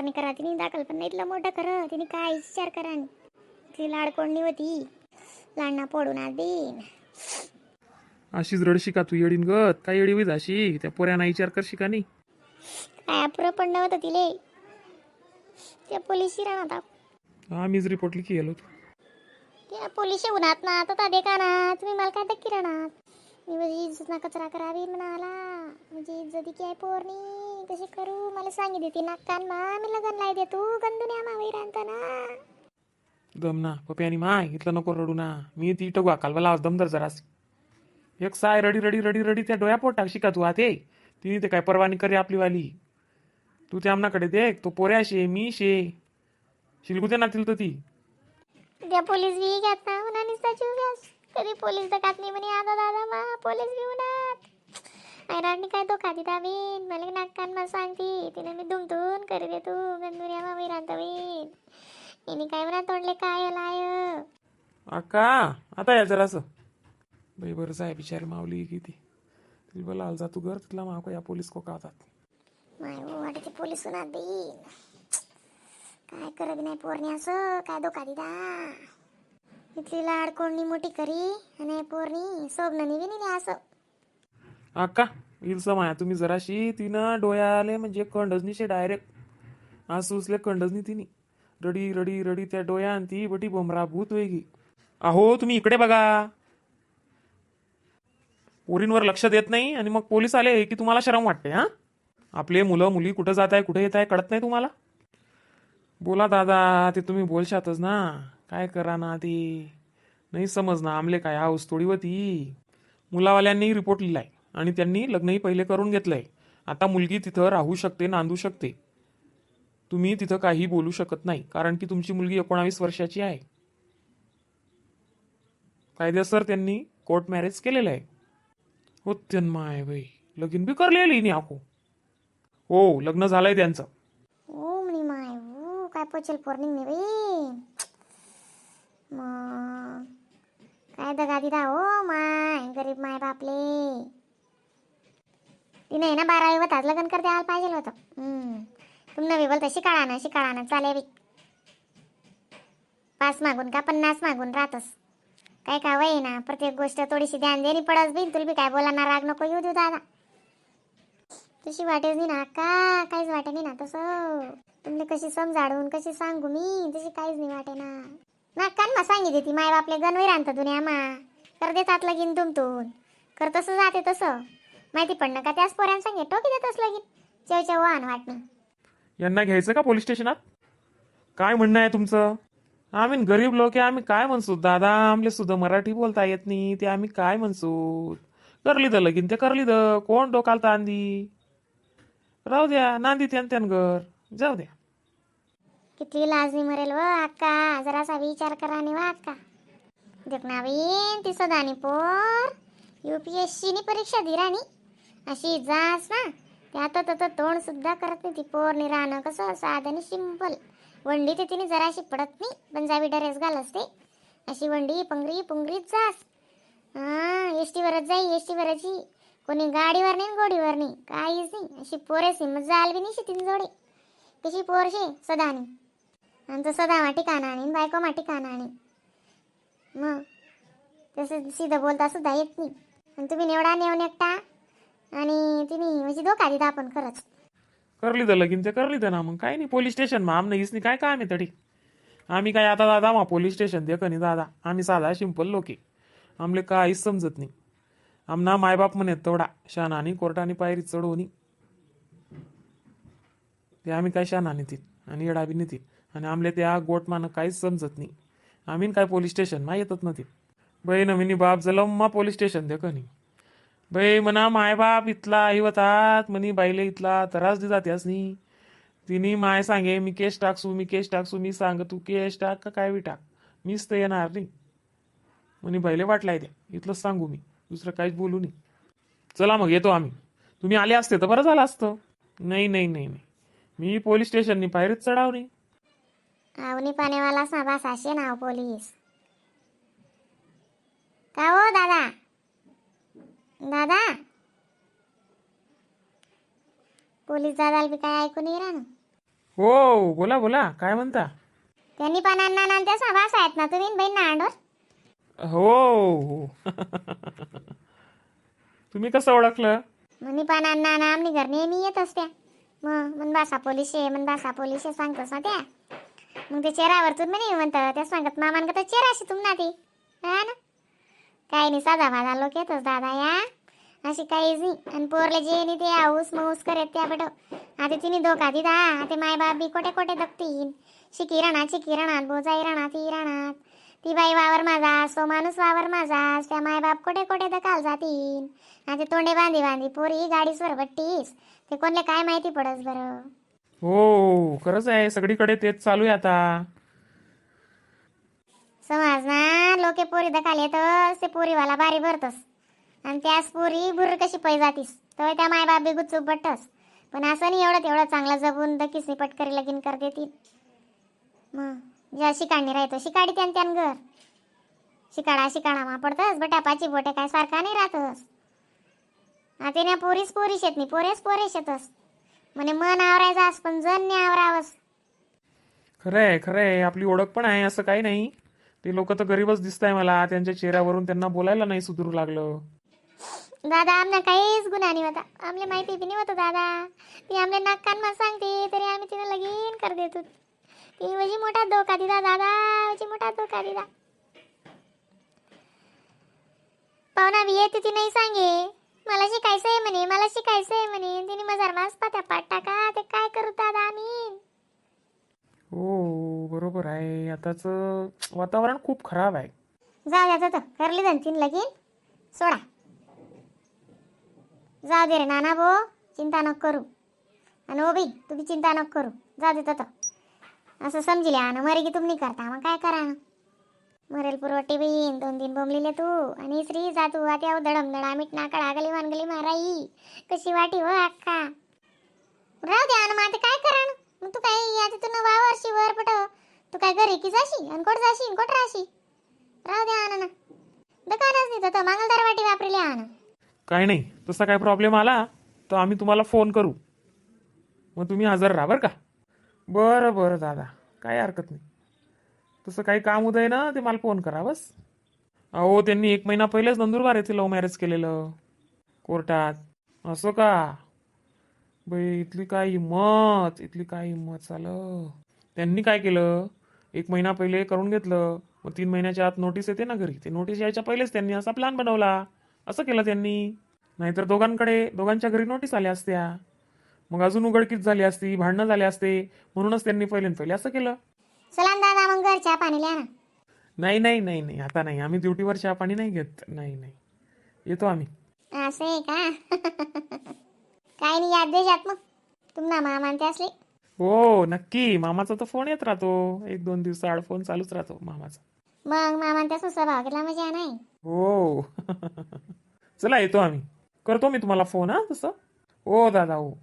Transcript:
विचार नाही करा तिने, दाखल पण नाही इथलं मोठं कर तिने, काय विचार करा नाही. ती लाड कोणी होती लाडना पडून आज देईन. अशीच रडशी का तू येडीन गत? काय येडी होईल अशी? त्या पोऱ्यांना विचार करशी का नाही? काय अपुरं पडलं होतं तिले त्या पोलिसशी राहणार. आम्हीच रिपोर्ट लिखी गेलो होतो. त्या पोलिस उन्हात ना आता तादे का ना तुम्ही मला काय धक्की राहणार? मी माझी इज्जत ना कचरा करावी म्हणाला, म्हणजे इज्जती की आहे पोरणी कशी करू मला सांगी देते ना कान मा मी लगन लाई दे तू गंदुन्या मावी राहता ना. दम ना पप्या आणि माय, इथलं नको रडू ना. मी ती टगू कालवाला आवाज दमदार जरास एक साय रडी रडी रडी रडी त्या डोळ्या पोट टाकशी का तू आते? तिने ते काय परवानी करे आपली वाली. तू त्या आमनाकडे देख, तो पोऱ्या शे मी शे शिलगू दे ना तिला तर ती. त्या पोलीस बी घ्यात ना म्हणा, नुसता जीव घ्यास कधी पोलीस दकात नाही म्हणे. आता दादा मा पोलीस बी उन्हात ऐराणी काय धोका दिदा बीन मला नाक कान मा सांगती तिने मी दुमतून करी दे तू गंदुन्या मावी राहता बीन हिने काय म्हणा तोंडले काय लाय. अक्का, आता या जरासं बाई. बरं साहेब, बिचारी माऊली किती तिला बला आल जा तू घर तिथला माको या पोलीस कोका होतात. माय हो वाटते पोलीस उन्हात बीन. काय करत नाही पोरणी असं काय धोका दिदा. इथली लाड कोणी मोठी करी आणि पोरणी सोबनं निवी नाही असं. अक्का, इलसं माया तुम्ही जराशी. तिनं डोळ्याले म्हणजे कंडजनीशे डायरेक्ट आसू उचले कंडजनी. तिनी रडी रडी रडी त्या डोळ्यान ती बटी बोमरा भूत वेगी. अहो, तुम्ही इकडे बघा, पोरींवर लक्ष देत नाही आणि मग पोलीस आले की तुम्हाला शरम वाटते. हां, आपले मुलं मुली कुठं जात आहे, कुठे येत आहे कळत नाही तुम्हाला? बोला दादा, ते तुम्ही बोलशातच ना. काय करा ना ते नाही समज ना आमले. काय हाऊस थोडी होती? मुलावाल्यांनी रिपोर्ट लिहिलाय आणि त्यांनी लग्नही पहिले करून घेतलंय. आता मुलगी तिथं राहू शकते, नांदू शकते. तुम्ही तिथं काही बोलू शकत नाही, कारण की तुमची मुलगी 19 वर्षाची आहे. कायदेसर त्यांनी कोर्ट मॅरेज केलेलं आहे. हो माय बाई, लगीन बी करलेली नाही आको. हो, लग्न झालंय त्यांचं. ओ म्हणे माय हो, काय पोचेल पोरणी नाही बाई. मग काय दगा दिदा हो माय गरीब माय बापले. तिने आहे ना 12वी होतात लग्न कर द्यायला पाहिजे होतं. तुम नवी बोलता शिकाळा ना शिकाळा ना चाले बी 5 मागून का 50 मागून राहतस काय का वय ना. प्रत्येक गोष्ट थोडीशी ध्यान देणी पडस बी. तुला बी काय बोला ना, राग नको येऊ देऊ दादा. तशी वाटेच नाही ना का, काहीच वाटे नाही ना तसं. तुमले कशी समजाडून कशी सांगू मी, तशी काहीच नाही वाटे ना. ना कान मा सांगितली ती माय बापले गणवई राहता दुनिया मा कर देतात लगीन तुमतून कर तसं जाते तसं माहिती पडणं का त्याच पोऱ्यानं सांगे टोकी देतच लगीन चेव चेव वाहन वाटणी. यांना घ्यायचं का पोलीस स्टेशनात? काय म्हणणं आहे तुमचं? आम्ही गरीब लोक आहे, आम्ही काय म्हणसू दादा? आमले सुद्धा मराठी बोलता येत नाही, ते आम्ही काय म्हणसू? करली तर लगीन ते करली तर कोण डोकाल तांदी? राहू द्या, नांदी त्यान त्यान घर जाऊ द्या. किती लाजनी मरेल व अक्का, जरासा विचार करा नी वा अक्का. देख ना बहीण, ती सदानी पोर यूपीएससी नी परीक्षा दी राणी अशी जास ना त्यात तर तोंड सुद्धा करत नाही ती पोर. नी राहणं कसं साधं आणि सिंपल. वंडी ते तिने जराशी पडत नाही, पंजाबी ड्रेस घालस ते अशी वंडी पंगरी पुंगरीत जास. हां, एस टीवरच जाई, एस टीवरच ही, कोणी गाडीवर नाही न गोडीवर नाही, काहीच नाही. अशी पोरेसी मजा आलवी नाही शेतीन जोडे. कशी पोरशे सदानी आणि तो सदा मा ठिकाणा आणि बायको मा ठिकाणा आणि मग तसं सीधं बोलता सुद्धा येत नाही. आणि तुम्ही एवढा नेऊन एकटा आणि तिने म्हणजे धोका दिला आपण खरंच. करली तर लगीन ते करली तर ना, मग काय नाही. पोलीस स्टेशन मा आमनं इसनी काय काम आहे तरी? आम्ही काय आता दादा मा पोलीस स्टेशन दे कनी दादा, आम्ही साधा सिंपल लोक आहे, आमले काहीच समजत नाही. आमना मायबाप म्हणे तेवढा शानानी कोर्टानी पायरी चढवणी ते आम्ही काय शाना नेतील आणि येडा बी नेतील आणि आमले त्या गोट मानं काहीच समजत नाही. आम्ही काय पोलीस स्टेशन मा येतच नव्हती बाई. नवीन बाप झालं मा पोलीस स्टेशन दे कनी बाई. म्हणा मायबाप इथला आई होतात म्हणी बाईले इथला त्रास दिला त्यासनी. तिने माय सांगे मी केस टाकसू, मी केस टाकसू. मी सांग तू केस टाक का काय बी टाक, मीच तर येणार नाही म्हणे. बाईले वाटलाय त्या इथलंच सांगू मी, दुसरं काहीच बोलू नाही. चला मग, येतो आम्ही. तुम्ही आले असते तर बरं झालं असतं. नाही नाही नाही नाही, मी पोलीस स्टेशननी पायरीच चढाव नाही. आवनी पाण्यावालाच ना बास असे नाव पोलीस का हो दादा? दादा, पोलीस दादाला बी काय ऐकून नाही राहणार. हो, बोला बोला, काय म्हणता? त्यांनी पण अण्णा ना त्या भास आहेत ना तुम्ही बहीण ना अंडोर. हो हो, तुम्ही कसं ओळखलं? म्हणी पण अण्णा ना आमनी घर नेहमी येत असत्या. मग मन बासा पोलीस आहे, मन बासा पोलीस आहे सांगतोस ना त्या. मग ते चेहऱ्यावरतून म्हणे म्हणतं त्या सांगत मामान का तर चेहराशी तुम ना ती हा ना. काही नाही, साधा भाधा लोक येतच दादा या, अशी काहीच नाही. आणि पोरले जे नाही ते आऊस मऊस करत त्या बट. आता तिने धोका दिला, आता मायबाप बी कोठे कोठे दगतील. शिकी राहणार, शिकी राहणार, बोजाई राहणार, ती राहणार. ती बाई वावर माझा, सो माणूस वावर माझा, त्या मायबाप कोठे कोठे दकाल जातील. आता तोंडे बांधी बांधी पोरी गाडीसवर बट्टीस, ते कोणले काय माहिती पडस बरं. हो, खरंच आहे, सगळीकडे तेच चालू आहे आता. समाज ना लोके पोरी दकाल येतस, ते पोरीवाला बारी भरतस आणि त्याच पोरी भुर कशी पै जातीस, तर त्या मायबाप बी गुच्चूप बट्टस. पण असं नाही एवढं तेवढं चांगलं जगून दकीस नाही पटकरी लगीन कर देतील. मग ज्या शिकाणी राहतो शिकाडी त्यान त्यान घर शिकाडा शिकाडा मा पडतस बटा पाची बोटे काय सारखा नाही राहतस. आता ना पोरीच पोरीश येत नाही, पोरेच पोरेश येतस. म्हणे मन आवरायचं अस पण जण नाही आवरावस. खरं आहे, खरं आहे. आपली ओळख पण आहे असं काही नाही. ते लोक तर गरीबच दिसत आहे मला त्यांच्या चेहऱ्यावरून. त्यांना बोलायला नाही सुधरू लागलं. दादा, आमना काहीच गुन्हा नाही होता, आमले माहिती बी नाही होतं दादा. ती आमले नाक कान मा सांगते तरी आम्ही तिला लगीन कर देतो. ती म्हणजे मोठा धोका दिला दादा, म्हणजे मोठा धोका दिला. पाहुणा बी येते, ती नाही सांगे मला शिकायचं आहे म्हणे, मला शिकायचं आहे म्हणे. तिने मजार मास पात्या पाठ टाका, ते काय करू दादा आम्ही? हो, बरोबर आहे. आताच वातावरण खूप खराब आहे. जाऊ द्या जातो, करली जाण तीन लगीन, सोडा. जाऊ दे रे नाना भो, चिंता नको करू. आणि ओ बाई, तुम्ही चिंता नको करू, जाऊ दे तत. असं समजिले आणि मरे की तुम्ही करता मग काय करा. मरेल पुरवटी बहीण दोन दिन बोंबलिले तू आणि श्री जा तू आता दडम दडा मिट नाकडा गली वानगली माराई कशी वाटी हो अक्का. राहू दे आणि मग आता काय करा. मग तू काय आता तू न वावर शिवर पट, तू काय घरी की जाशी आणि कोठ जाशी आणि कोठ राहशी. राहू द्या आणा ना, दुकानच नाही तर मांगलदार वाटी वापरली आणा. काही नाही, तसा काय प्रॉब्लेम आला तर आम्ही तुम्हाला फोन करू, मग तुम्ही हजर राहा बरं का. बरं बरं दादा, काही हरकत नाही. तसं काही काम होतं आहे ना ते मला फोन करा बस. अहो, त्यांनी एक महिना पहिलेच नंदुरबार येथे लव्ह मॅरेज केलेलं कोर्टात. असं का बाई, इथली काय हिंमत, इथली काय हिंमत चालं. त्यांनी काय केलं, एक महिना पहिले करून घेतलं, मग 3 महिन्याच्या आत नोटीस येते ना घरी, ते नोटीस यायच्या पहिलेच त्यांनी असा प्लॅन बनवला, असं केलं त्यांनी. नाहीतर दोघांकडे दोघांच्या घरी नोटीस आल्या असत्या, मग अजून उघडकीच झाली असती, भांडणं झाले असते. म्हणूनच त्यांनी पहिले पहिले असं केलं. चला ना दादा, मग घर चहा पाणी लिहा ना. नाही नाही नाही नाही, आता नाही, आम्ही ड्युटीवर चहा पाणी नाही घेत. नाही नाही, येतो आम्ही. असं आहे का? काय नाही, याद दे जात मग तुम्हाला मामा ते असले. हो नक्की, मामाचा तर फोन येत राहतो, एक दोन दिवसाआड फोन चालूच राहतो मामाचा. मग मामा त्याचा स्वभाव घेतला मजा नाही. हो, चला येतो आम्ही, करतो मी तुम्हाला फोन. हां, तसं हो दादा, हो.